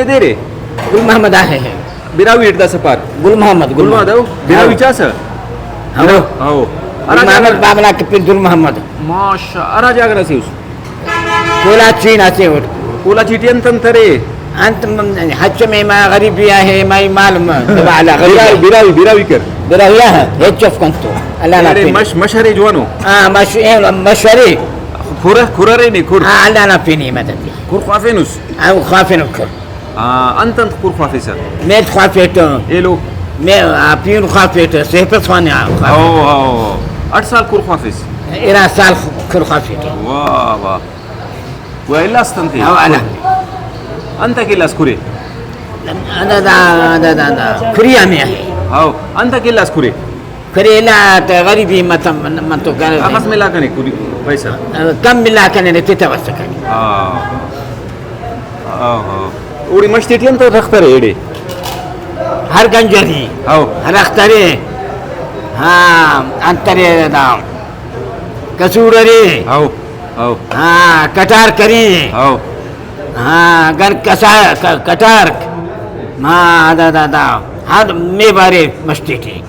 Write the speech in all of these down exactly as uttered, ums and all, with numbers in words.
دیر ءِ؟ گل محمد آ ہے۔ براہوئی اٹ داسہ پار۔ گل محمد، گل گل محمد۔ محمد او؟ براہوئی ہاں۔ چاسہ؟ ہاں۔ ہاں۔ گل محمد بابلا کے پن گل محمد۔ ماشاء، ہرا جاگہ نا سے اس؟ کولا چین آ سے اٹ۔ کولا چین ٹی انت انت ارے؟ انت م-، ہچ میں ما غریبی آ ہے، مائی مال م-، دبا علا غریب براہوئی، ہے۔ براہوئی، براہوئی کر۔ براہوئی آ ہے، ہچ اف کنتو۔ اللہ نا ارے پن۔ مش-، مشرے جوانو۔ ہاں، مش-، اے مشورے۔ کھر، کھر ارے نے کھر؟ ہاں، اللہ نا پن مدد۔ کھر خوافینس؟ ہاں، خوافینو کھر۔ آ، انت انت کھر خوافیسہ؟ میل خوافیٹہ۔ ایلو؟ مے-، آ، پیہن خوافیٹہ، سیپس خوانہ خوافیٹہ۔ او، او، او۔ اٹ سال کھر خوافیس؟ ارا سال کھر خوافیٹہ۔ واہ، واہ۔ و الاس تنتے؟ او، الا۔ انت کہ الاس کھرے؟ دا، دا، دا، دا، دا۔ کھری ہمے ہے۔ او، انت کہ الاس کھرے؟ کریلا تہ غریبی متم من تو کر۔ اخس ملا کنے کلی پیسہ؟ کم ملا کنے نے تیتا واسطہ کنے۔ ہاں۔ ہاں، ہاں۔ اوڑے مش تیٹی انت رخت ارے ایڑے؟ ہر گنج ارے۔ ہاؤ۔ ہر رخت ارے۔ ہاں، انت ارے دا۔ کسوڑ ارے۔ ہاؤ، ہاؤ۔ ہاں، کٹار کرے۔ ہاؤ۔ ہاں، گن کسا-، ک-، کٹار۔ ہاں، دا، دا، دا۔ ہر مے بارے مش تیٹی۔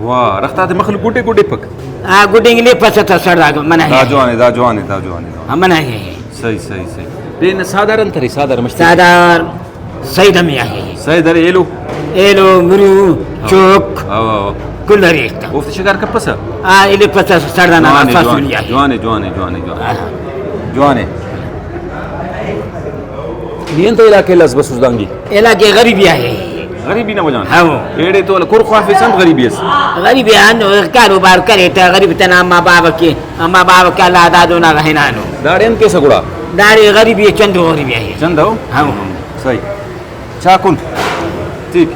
واہ، رخت آتے مخلوق گڈے گڈے پک۔ آ، گڈنگ لے پس تا سڑا منع دا ہے۔ جوان ہے، دا جوان ہے، دا جوان ہے، دا جوان ہے۔ ہاں، منع ہے۔ صحیح، صحیح، صحیح۔ دین سادار انت ارے، سادار مشتی۔ سادار سید ہمے ہے۔ سید ارے ایلو؟ ایلو، مرو، ہاں۔ چوک، ہاں، ہاں، ہاں۔ کل ارے ایتا۔ اوفتے شکار کپسہ؟ آ، ایلے پس تا سڑا نا جوان ہے، ساسو جوان لیا ہے، ہے۔ جوان ہے، جوان ہے، جوان ہے، جوان ہے۔ ہاں۔ جوان ہے۔ نی انت علاقہ الس بسس دانگی؟ علاقہ غریبی آ ہے۔ غریبی نا وجہ غان؟ ہاؤ۔ ایڑے تو کھر خوافیس انت غریبی اس؟ غریبی آن کاروبار کرے تا غریب تینا اما بابا کے، اما بابا کے اللہ دادو نا غا ہنانو۔ داڑے انت کیسہ گڑا؟ داڑے غریبی چندو غریبی آ ہے۔ چندو؟ ہاؤ۔ صحیح۔ چاکن۔ ٹھیک۔